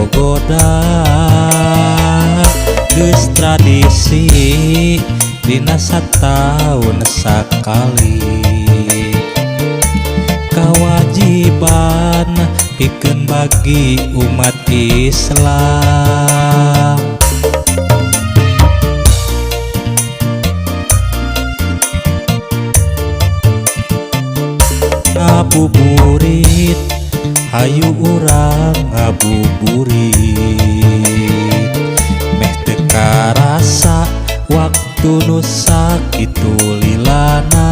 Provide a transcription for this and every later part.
gogoda. Geus tradisi dina sataun sakali, kawajiban pikeun bagi umat Islam. Ngabuburit, hayu urang ngabuburit, meh teu karasa waktu nu sakitu lilana.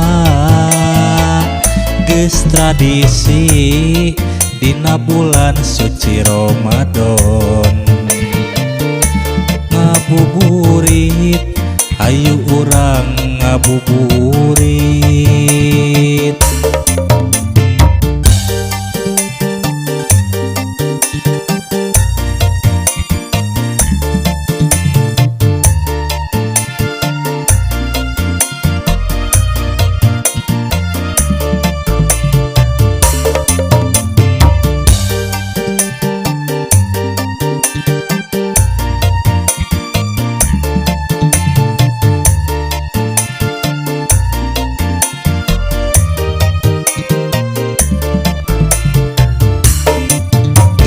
Geus tradisi dina bulan suci Ramadan. Ngabuburit, hayu urang ngabuburit.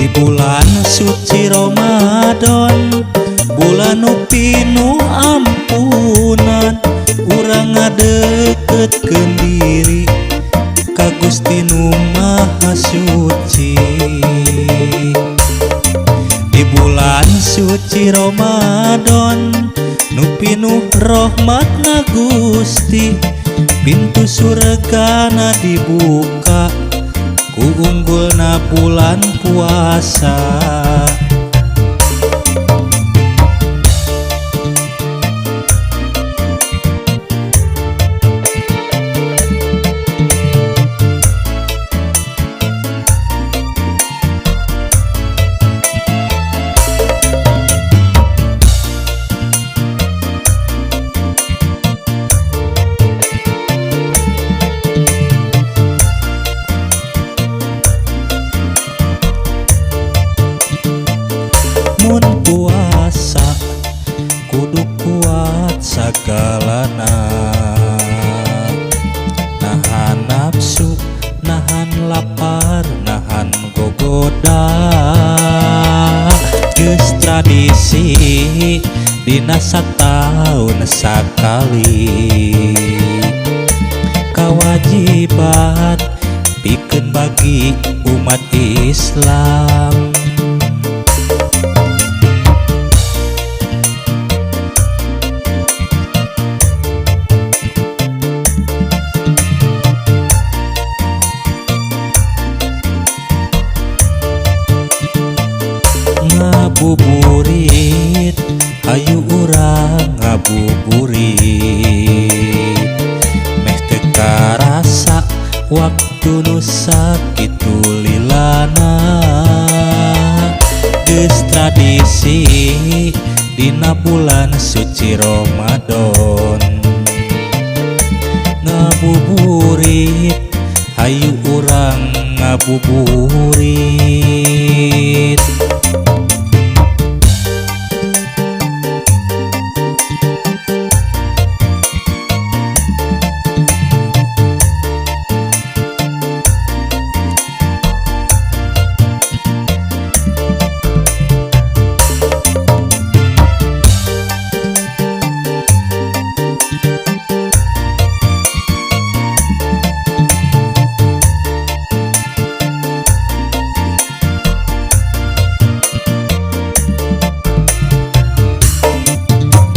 Di bulan suci Ramadan, bulan nu pinuh ampunan, urang ngadeketkeun diri ka Gusti nu Maha Suci. Di bulan suci Ramadan, nu pinuh rahmatna Gusti, pintu surgana dibuka ku unggulna bulan puasa. Mun puasa kudu kuat sagalana, nahan nafsu, nahan lapar, nahan gogoda. Geus tradisi dina sataun sakali, kawajiban pikeun bagi umat Islam. Ngabuburit, hayu urang ngabuburit, meh teu karasa waktu nu sakitu lilana. Geus tradisi dina bulan suci Ramadan. Ngabuburit, hayu urang ngabuburit.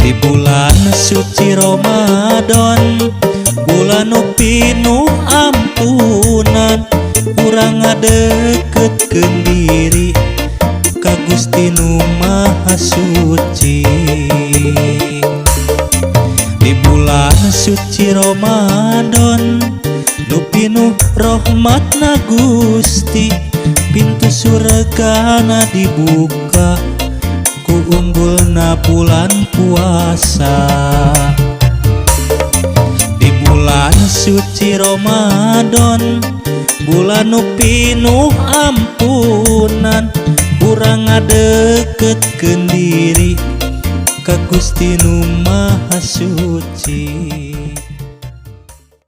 Di bulan suci Ramadan, bulan nu pinuh ampunan, urang ngadeketkeun diri ka Gusti nu Maha Suci. Di bulan suci Ramadan, nu pinuh rahmatna Gusti, pintu surgana dibuka ku unggulna bulan puasa. Di bulan suci Ramadan, bulan nu pinuh ampunan, Urang ngadeketkeun diri ka Gusti Nu Maha Suci.